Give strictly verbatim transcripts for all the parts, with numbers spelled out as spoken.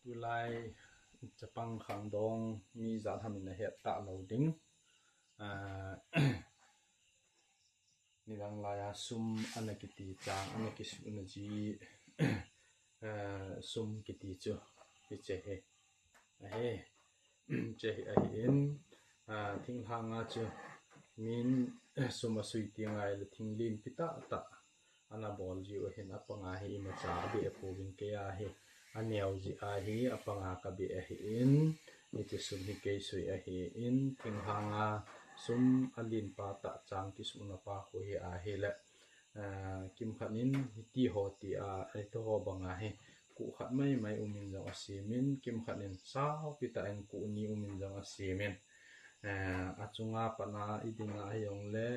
Tulai chapang khangdong mi jat ham in ahet talou ding. Nidang laiya sum ana kiti chang, ana kisuhna ji, sum kiti chu hiche hi ahi. Hiche hi ahin, thinglhanga chu min sum asui ti ngai le thing lenpi tahtah ana bol jiu ahin, apanga hi imacha abeh pouvin, keiya hi aneo jeh ahi, apanga kabeh ahin, hiche sum hi kei sui ahin, thinglhanga sum alenpa tah chang kisuhna pa khu hi ahile, kimkhat in hitiho tia, hitiho banga hi kuh khat maimai umin jong asemin, kimkhat in saupi tah in kuh ni umin jong asemin, achunga patna idina ahijongle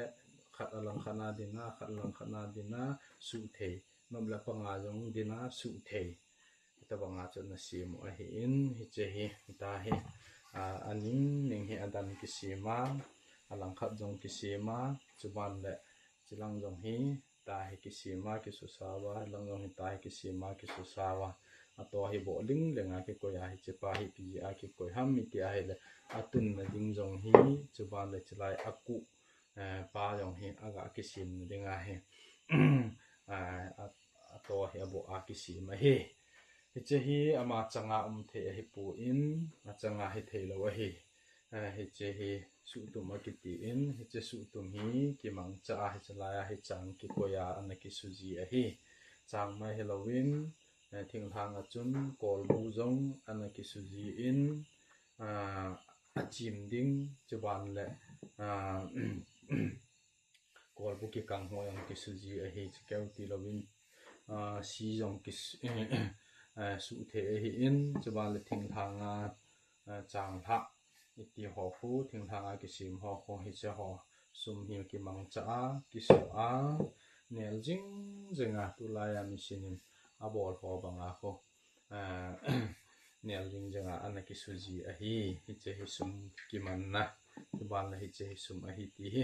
khat alangkhatna dina, khat alangkhatna dina suhthei, nop le panga jong dina suhthei, hitobanga chu ana sem u ahin, hiche hi, hita hi, aning ning hi adan kisema, alangkhat jong kisema, chuban le chilang jong hi ta hi kisema kisusauva, hilang jong hi ta hi kisema kisusauva, ato hi boh ling lenga kikoiya, hichepa hi ipi jeh a kikoi ham iti ahile, atunna ding jong hi, chuban le chulai akuh pa jong hi aga kisemna dinga hi, ato hi aboh a kisem ahi. Hiche hi ama changa um thei ahipon, achanga hitheilou ahi. Hiche hi suhtum akitin, hiche suhtum hi kimangcha a, hiche laiya hichang kikoiya ana kisuji ahi. Chang mai hilouvin, thinglhanga chun kolbu jong ana kisujin, achim ding, chuban le kolbu kikang ho jong kisuji ahi, chukeu tilouvin, si jong kisuhthei ahin, chuban le thinglhanga changlhah itiho khu, thinglhanga kisem ho khu, hicheho sum hi kimangcha a, kisu a, nel jing jinga tulaiya machine in abol ho banga khu nel jing jinga ana kisuji ahi. Hiche hi sum kimanna, chuban le hiche hi sum ahi ti hi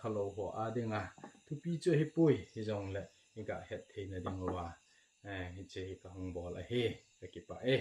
khalou ho a dinga thupi chu ahipoi, hijongle iga het theina dinguva hiche hi kahung bol ahi. Kakipah e.